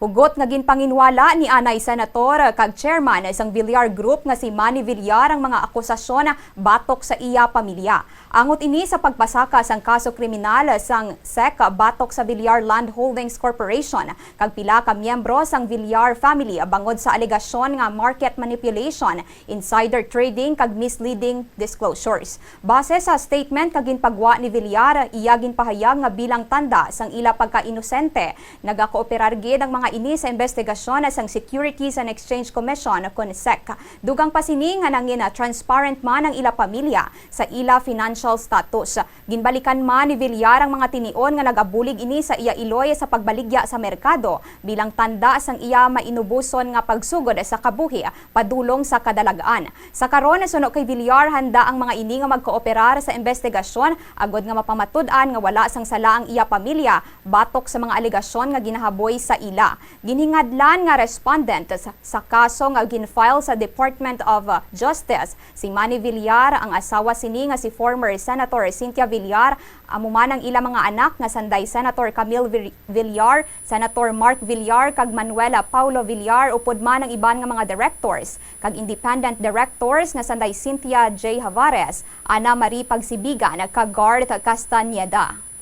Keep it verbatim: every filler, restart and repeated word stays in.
Hugot nga ginpanginwala ni anay senator kag chairman sang Villar Group nga si Manny Villar ang mga akusasyon batok sa iya pamilya. Angot ini sa pagpasaka sang kaso kriminal sang sec batok sa Villar Land Holdings Corporation kag pila ka miyembro sang Villar family bangod sa alegasyon nga market manipulation, insider trading kag misleading disclosures. Base sa statement nga ginpagwa ni Villar, iya ginpahayag nga bilang tanda sang ila pagkainosente, nagakooperar gid ang mga ini sa imbestigasyon sang Securities and Exchange Commission kon sec. Dugang pa sini nga nangin-transparent man ang ila pamilya sa ila financial status. Ginbalikan man ni Villar ang mga tinion nga nagabulig ini sa iya iloy sa pagbaligya sa merkado bilang tanda sang iya mainuboson nga pagsugod sa kabuhi padulong sa kadalag-an. Sa karon, suno kay Villar, handa ang mga ini nga magkooperar sa imbestigasyon agod nga mapamatud-an nga wala sang sala ang iya pamilya batok sa mga alegasyon nga ginahaboy sa ila. Ginhingadlan nga respondent sa, sa kaso nga gin-file sa Department of, uh, Justice si Manny Villar, ang asawa sini nga si former Senator Cynthia Villar, amo man ang ila mga anak nga sanday Senator Camille Vir-, Villar, Senator Mark Villar, kag Manuela Paulo Villar, upod man ang iban nga mga directors kag independent directors nga sanday Cynthia J Javares, Ana Marie Pagsibigan, kag Garth Castañeda.